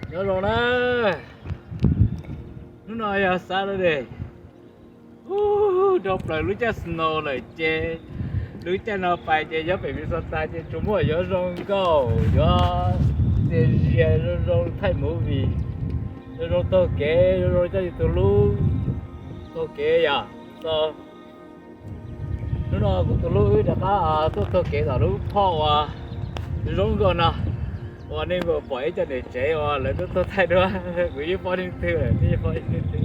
Nyob zoo na, hnub no yog Saturday, rau plaws lub caij snow lawm ces lub caij no pais ces nyob pem Minnesota ces tsuas muaj yuav zoo nkauj, yuav txias zias, zoo zoo thaij movie, zoo zoo taug kev, zoo zoo coj yus tus hlub taug kev yom. So hnub no kuv tus hlub wb rov qab tuaj taug kev tom lub park uas zoo nkauj no uas nej puas pom ib co niam tsev uas lawv tuaj tuaj thaij duab. Kuv yeej paub leej twg lawm, nej yeej paub leej twg,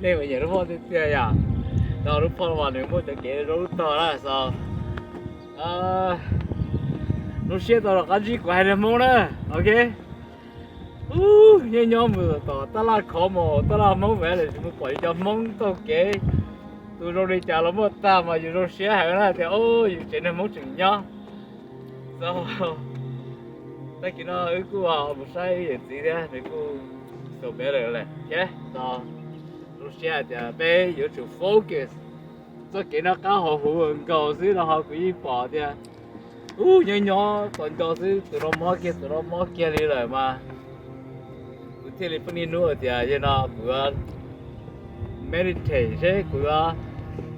nej puas nyiam lub park tiag tiag yom. Rau lub park uas nws muaj cov kev zoo lub tog na. So zoo siab tau rov qab ntsib kuv haiv neeg Hmoob na. Ok, nyob nyob mus tom taj laj khov mus taj laj Hmoob vas lawm tsis mus pom li cov Hmoob taug kev. Tus zoo li cas los muaj tag mas yus zoo siab heev na tias yus tsev neeg Hmoob tseem nyob. So tag kis no wb kuj mus saib wb yawm txiv thiab nws kuj feel better lawm thiab. So zoo siab hais tias peb yuav tsum focus txoj kev noj qab haus huv nkaus xwb no ho kuv yeej pom tias ub nyob nyob tau nco xwb, tus no mob kiag tus no mob kiag li lawm mas kuv thiaj li pheej niaj hnub tias yog no kuv yuav meditate seb kuv yuav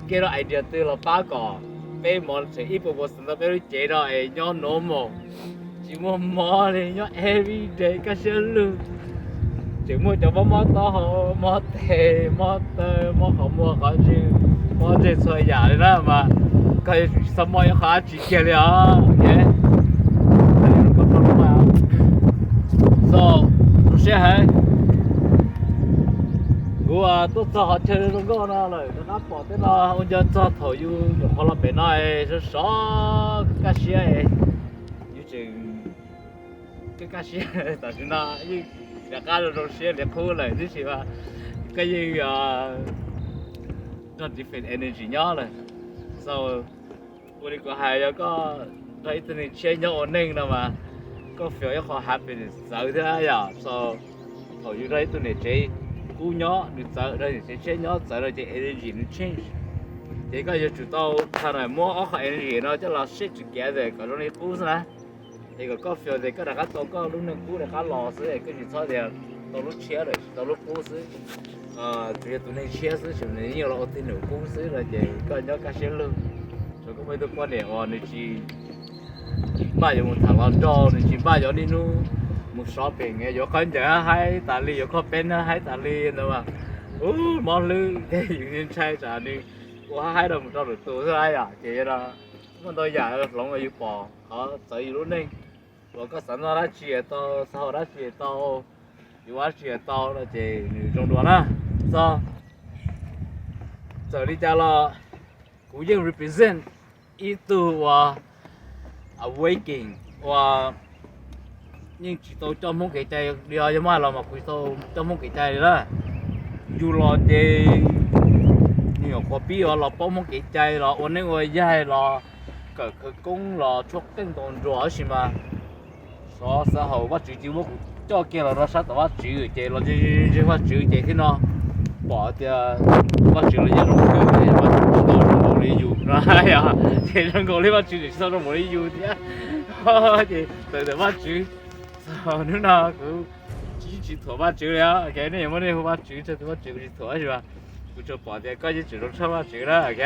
get idea twg los pab kom peb monitor ib puas puas xwm ntawm peb lub cev no es nyob normal, tsis muaj mob li, nyob everyday kaj siab lug. Tseem muaj cov mob mob taub hau, mob tes, mob taw, mob qhov muag qhov ntswg, mob ntsej txhua yam li na mas koj yuav tsum tsis txhob mob ib qho dab tsi kiag li os. So zoo siab heev, kuv tuaj txog qhov chaw zoo nkauj no lawm rov qab pom tej no ua nco txog thaum yus nyuam qhuav los pem no sov sov kaj siab, yus tseem kaj kaj siab tam sim no yeej rov qab zoo zoo siab li qub lawm tib si, koj yeej nrog different energy nyob lawm. So ua li kuv hais, yog koj nrog ib tug neeg tshiab nyob ua neej no mas koj feel ib qho happiness txawv thiab yom. So thaum yus nrog ib tug niam tsev qub nyob nws txawv, nrog niam tsev tshiab nyob txawv no ces energy nws change. Ces koj yuav tsum tau tha na muab ob qho energy no coj los share together kom zoo li qub xwb na. Es kom koj feel tias koj rov qab tau koj lub neej qub rov qab los xwb, koj tsis txhob tias tau lub tshiab lawm tsis tau lub qub xwb. Tsuas yog tus neeg tshiab xwb, tsuas nws yeej los ua tib nus qub xwb no ces koj nyob kaj siab lug. Tsuas koj muaj ib tug poj niam uas nws tsis npaj yuav mus tham hluas nraug, nws tsis npaj yuav niaj hnub mus shopping, yuav khaub ncaws haib tas li, yuav khob peb haib tas li ntawd mas ub mob hlwb thiab yus ntshai tsam nws ua haib haib rau mus rau lwm tus xwb yom. Ces yog no muaj ntau yam hloov yus pom qhov txawv yus lub neej, uas koj xav noj dab tsi tau, xav haus dab tsi tau, yuav ua dab tsi tau no ces nws zoo dua na. So txawm li cas los kuv yeej represent ib tug uas awakening uas yeej tsis tau coj Hmoob kev cai li os. Yog muab hais los mas kuv tsis tau coj Hmoob kev cai li na. Yus los ces nws nyuam qhuav pib uas los paub Hmoob kev cai los ua neeb ua yaig los kawm khawv koob los tshuab qeej ntaus nruas tab sis mas xov xav haum Vajtswv cia muab kuv coj kiag los rau sab tom Vajtswv ces los ntseeg Vajtswv ces thiab no pom tias Vajtswv los yeej zoo kawg, Vajtswv tsis tau zoo nkaus li yus no. Ces zoo nkaus li Vajtswv tsis tau zoo nkaus li yus thiab. Ces tawm ntawm Vajtswv, hnub no kuv tsis tsis thuam Vajtswv li. Ok, nej yuav muab nej hu Vajtswv txog tus Vajtswv, kuv tsis thuam tab sis kuv tsuas pom tias koj yeej tseem zoo tshaj Vajtswv na. Ok,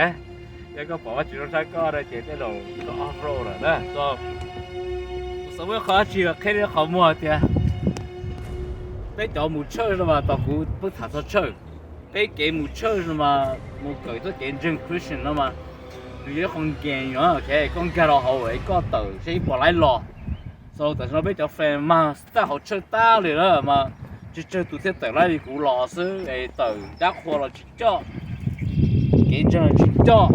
yog koj pom Vajtswv zoo tshaj koj no ces tej zaum koj off road lawm na. So kuv xav muab qhov dab tsi los qhia nej qhov muag tias peb cov mus church no mas, tos kuv pheej tham txog church, peb kev mus church no mas mus kawm txoj kev ntseeg Christian no mas nws yog ib qho game, ok, koj nkag rau hauv es koj tawm seb ib pom laib los. So tam sim no peb cov friend mas tag hauv church tag li lawm mas tsawg tsawg tus thiaj tawm laib li kuv los xwb es tawm dab qhua los tsis coj, kev ntseeg los tsis coj.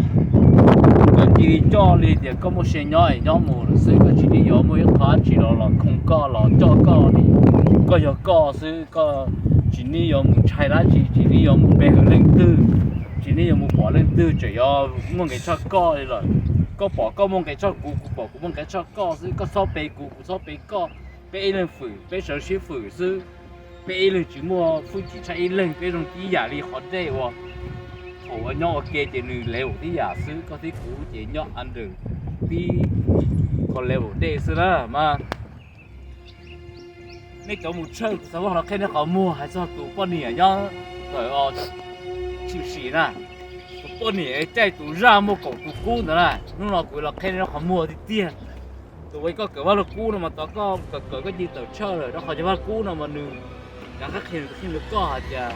Koj cia li coj li tias koj muaj sia nyob es nyob mus lawm xwb, koj tsis need yuav muaj ib qho dab tsi los los khoo koj los coj koj li. Koj yog koj xwb, koj tsis need yuav mus ntshai dab tsi, tsis need yuav mus pe hawm leej twg, tsis need yuav mus pom leej twg, tseem yuav muaj nqis tshaj koj li lawm. Koj pom koj muaj nqis tshaj kuv, kuv pom kuv muaj nqis tshaj koj xwb. Koj txhob pe kuv, kuv txhob pe koj. Peb ib leeg fwm, peb sawv sib fwm xwb. Peb ib leeg tsis muaj hwj chim tshaj ib leeg, peb zoo tib yam li qhov dej uas thaum uas nyob ua ke ces nws level tib yam xwb, koj thiab kuv ces nyob under tib qho level dej xwb na mas. Nej cov mus tshawj, kuv xav muab los qhia nej qhov muag hais txog tus poj niam nyob ntawm tshwm sim na, tus poj niam caij tus zaj muaj kaum tus kub ntawd na. Hnub no kuv los qhia nej qhov muag tiag tiag. Tus uas koj kawm Vaj Lug Kub no mas tos koj kawm kawm koj cia li tawm tshawj lawm, rau qhov cov Vaj Lug Kub no mas nws, kuv qhia rau koj hais tias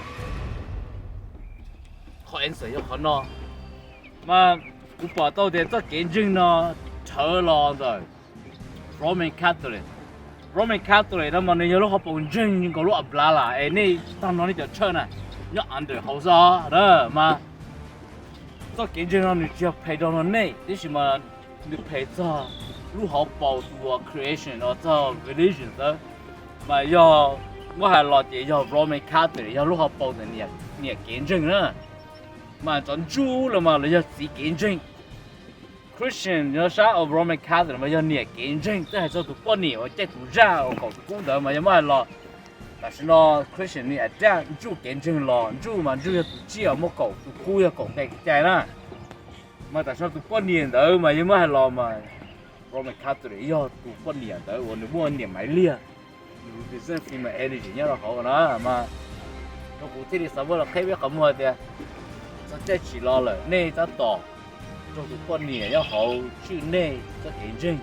qhov answer yog qhov no. Mas kuv pom tau tias txoj kev ntseeg no rhawv los ntawm Roman Catholic. Roman Catholic no mas nws yog lub hauv paus ntseeg nkaus lub a plav las es nej tag no nej cov tshawj na nyob under hauv xwb na. Mas txoj kev ntseeg no nws tsis yog phem rau nej, tiam sis mas nws phem txog lub hauv paus tus creation los txog religion xwb. Mas yog muab hais los ces yog Roman Catholic yog lub hauv paus ntawm niam kev ntseeg na. Mas cov Njuj los mas lawv yog txiv kev ntseeg. Christian nyob sab Roman Catholic mas yog niam kev ntseeg, twb hais txog tus poj niam uas caij tus zaj uas kaum tus kub ntawd mas yog muab hais los tam sim no Christian nws adapt Njuj kev ntseeg los, Njuj mas Njuj yog tus tsiaj uas muaj kaum tus kub yog kaum nqe kev cai na. Mas tam sim no tus poj niam ntawd mas yog muab hais los mas Roman Catholic yog tus poj niam ntawd uas nws muaj niam Maiv Liag, nws represent female energy nyob rau hauv na. Mas rau kuv thiaj li xav muab los qhia peb qhov muag tias txog caij tsis los lawm nej tab tom raug tus poj niam nyob hauv tswj nej txoj kev ntseeg.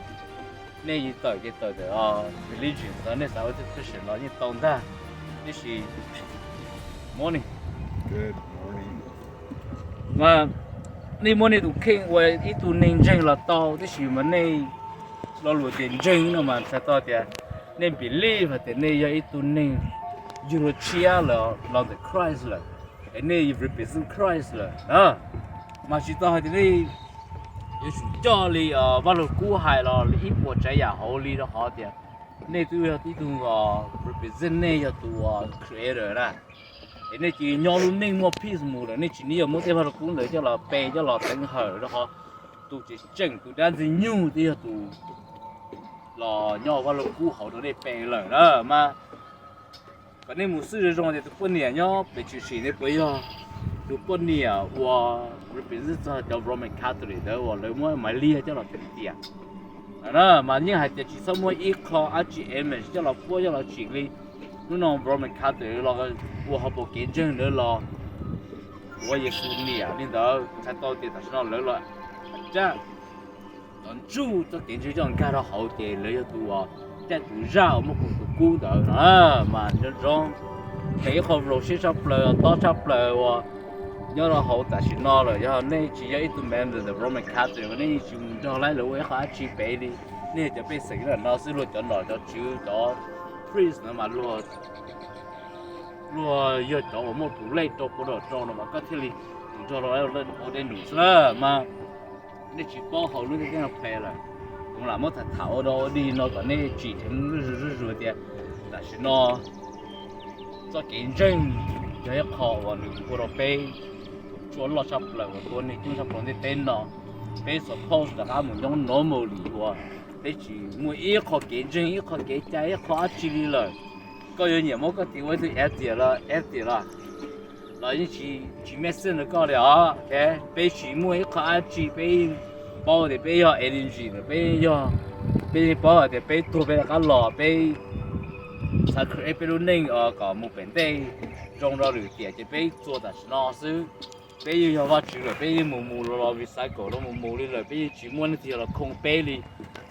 Nej tawm ces tawm ntawm religion, nej xav ua ib tug Christian los yeej tau ntag. Tiam sis morning, mas nej muab nej tus kheej ua ib tug neeg ntseeg los tau, tiam sis mas nej lo lus tias ntseeg no mas txhais tau tias nej believe hais tias nej yog ib tug neeg yug dua tshiab los ntawm Christ lawm, es nej represent Christ lawm. Mas tsis tau hais tias nej yuav tsum coj li Vaj Lug Kub hais los li ib puas tsav yam hauv li, rau qhov tias nej twb yog ib tug represent, nej yog tus creator na. Es nej cia li nyob lub neej muaj peace mus lawm, nej tsis nyob yuav muab tej Vaj Lug Kub ntawd coj los pe coj los teev hawm, rau qhov tus tseem tseem tus dab ntxwg nyoog twb yog tus los nyob Vaj Lug Kub hauv rau nej pe lawm na. Mas kom nej mus xwb zoo zoo tias tus poj niam nyob pem tshwm sim ntawd puas yog tus poj niam uas represent txog cov Roman Catholic ntawd uas lawv muab Maiv Liag coj los txeem tiam. Mas yeej hais tias tsis txhob muab ib qho dab tsi image coj los puab coj los tsim li. Hnub no Roman Catholic los ua hauv paus kev ntseeg lawv los ua Yexus niam li ntawd, txhais tau tias tam sim no lawv los adapt cov Njuj txoj kev ntseeg coj nkag rau hauv ces lawv yog tus uas caij tus zaj uas muaj kaum tus kub ntawd no. Mas zoo zoo, peb ib qho vloog siab tshaj plaws tob tshaj plaws uas nyob rau hauv tam sim no lawm, yog nej tsis yog ib tug member ntawm Roman Catholic mas nej yeej tsis mus nrog lawv ua ib qho dab tsi pem li. Nej yog cov pej xeem ntawm no xwb, luag cov nom cov tswv cov priest no mas luag yog cov uas muaj tus lej rau pua rau rau no mas koj thiaj li mus nrog lawv ua dej num xwb na. Mas nej tsis paub hauv lub ntiaj teb no phem lawm. Kuv lam muab tham tham ua dog ua dig no kom nej tsim dheev zuj zus tias tam sim no txoj kev ntseeg yog ib qho uas nws ua rau peb tshuaj loj tshaj plaws uas tua neeg coob tshaj plaws ntiaj teb no. Peb suppose rov qab mus nyob normally uas peb tsis muaj ib qho kev ntseeg, ib qho kev cai, ib qho dab tsi li lawm. Koj yuav nyiam muab koj tis ua ib tug atheist los atheist los los yeej tsis make sense rau koj li os. Peb tsis muaj ib qho dab tsi, peb paub tias peb yog energy ntawd, peb yog, peb yeej paub hais tias peb tuag peb rov qab los, peb xav create peb lub neej kom mus pem ntej zoo rau lwm tiam ces peb txua tam sim no xwb. Peb yeej yog Vajtswv lawm, peb yeej mus mus los los recycle los mus mus li lawm, peb yeej tsis muaj leej twg los khoo peb li.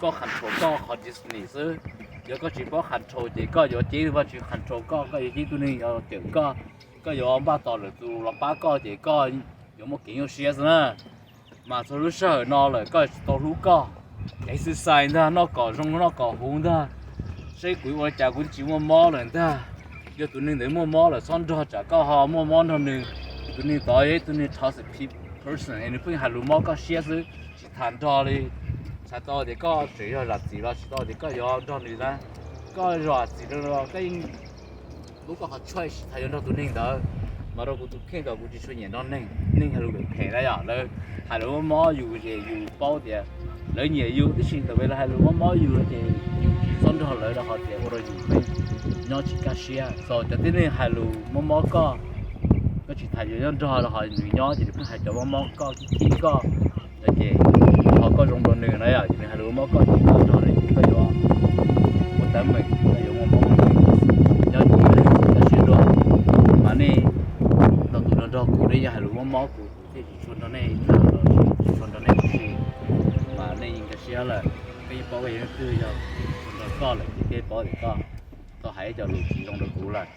Koj control koj qhov destiny xwb. Yog koj tsis paub control ces koj yuav cia Vajtswv control koj, koj yuav cia ib tug neeg cawm koj, koj yuav npaj tos lwm tus los pab koj ces koj yuav muaj kev nyuaj siab xwb na. Mas txog lub sij hawm no lawm koj tsis tau hlub koj. Exercise ntag, noj kom zoo noj kom huv ntag. Saib kuv ua li cas kuv tsis muaj mob lawm ntag. Yog tus neeg ntawd muaj mob lawm txhob nrog, tsam koj ho muaj mob nrog nws. Tus neeg tod yog ib tug neeg toxic person es nws pheej hais lus mob koj siab xwb, tsis tham nrog li. Txhais tau tias koj tseem yog zam txim los tsis tau tias koj yuav nrog nws na. Koj zam txim los koj yeej lub koj qhov choice tsis tham yuav nrog tus neeg ntawd. Mas rau kuv tus kheej kom kuv tsis tshua nyiam nrog neeg, neeg hais lus phem phem na yom, lawv hais lus mob mob yus ces yus paub tias lawv nyiam yus, tiam sis ntawm lawv hais lus mob mob yus ces yus tsis txhob nrog lawv rau qhov tias ua rau yus pheej nyob tsis kaj siab. Txawm cov tib neeg hais lus mob mob koj, koj tsis tham yuav nyob nrog rau qhov nws nyob ces nws pheej hais cov mob mob koj, khib khib koj no ces ho koj zoo rau nws na yom, ces nws hais lus mob koj ces koj nrog nws ces koj yuav ua teeb meem, koj yuav muaj mob muaj nkeeg. Peb yog hais lus mob mob kuv, kuv thiaj tsis tshua nrog nej tham los tsis tshua nrog nej ua si, mas nej yeej nkag siab lawm. Peb yeej paub koj yog leej twg, yog tshua nrog koj lawm ces peb paub tias koj, koj hais ib co lus tsis zoo rau kuv lawm.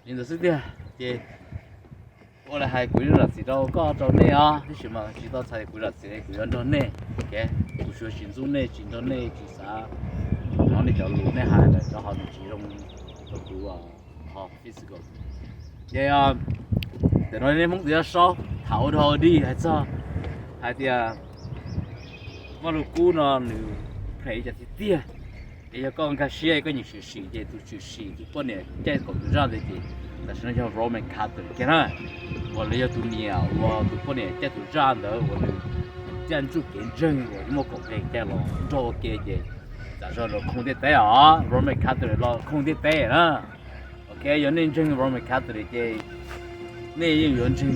Li ntawd xwb tiag ces ua li hais kuv zam txim rau koj rau nej os, tab sis mas tsis tau txhais kuv zam txim, kuv yuav nrog nej, kuv tsuas tsis ntxub nej, tsis nrog nej, tsis xav hnov nej cov lus nej hais lawm rau qhov nws tsis zoo rau kuv qhov physical. Ces ntawm no nej Hmoob txawm yuav sau tham ua dog ua dig hais txog hais tias Vaj Lug Kub no nws phem cas tiag tiag. Es yog koj nkag siab koj nyiam tshwm sim ces tus tshwm sim tus poj niam caij kaum tus zaj ntawd ces tam sim no yog Roman Catholic kiag na, uas lawv yog tus niam uas tus poj niam caij tus zaj ntawd uas nws caij ntsuj kev ntseeg uas muaj kaum nqe caij los nrog ua ke ces tam sim no los khooj ntiaj teb os, Roman Catholic los khooj ntiaj teb na. Ok, yog nej ntseeg Roman Catholic ces nej yeej yuav ntseeg,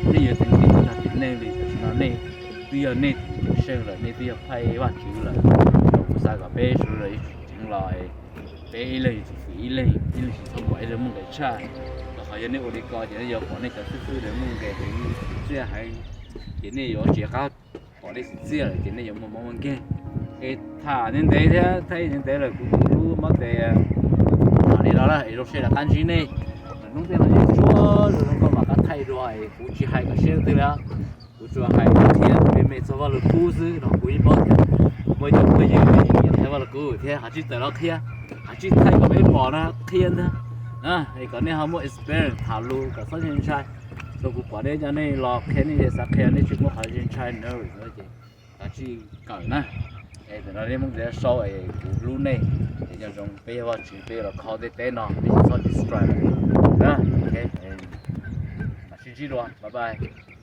nej yuav teev tiv tag tiv neej li tam sim no nej twb yog nej tus Cawmseej lawm, nej twb yog phaj Vajtswv lawm. Kuv xav kom peb sawv daws yuav tsum ceev los, peb ib leeg yuav tsum fwm ib leeg, ib leeg tsis txhob pom ib leeg muaj nqis tshaj. Rau qhov yog nej ua li ko ces nej yuav pom nej cov xib fwb ntawd muaj nqis heev, txiaj heev, ces nej yuav tsis qab pom nej xwm txiaj lawm ces nej yuav muaj mob muaj nkeeg. Es tham ntev ntev thiab thaij ntev ntev lawm kuv tus hlub Mob Tes tham li no na es zoo siab rov qab ntsib nej. Hnub tej no yeej tsuas zoo zoo nkauj mam rov qab thaij dua es kuv tsis hais kom siab twg li, kuv tsuas hais qhia me me txog Vaj Lug Kub xwb no. Kuv yeej paub tias muaj ib co phooj ywg nyiam thaij Vaj Lug Kub thiab, kav tsij tawm los qhia, kav tsij thaij kom peb pom na, qhia ntag. Es kom nej ho muaj experience tham lus kom txhob ntshai ntshai. Thaum kuv pom nej cov nej los qhia nej xav qhia nej tsis muaj qhov ntshai ntshai na ces kav tsij kawm na. Es tam no nej Hmoob txawm yuav sau es kuv hlub nej, es nyob zoo peb yog Vajtswv peb yuav los kho ntiaj teb no, peb tsis txhob distract lawm na. Mam sib ntsib dua, bye bye.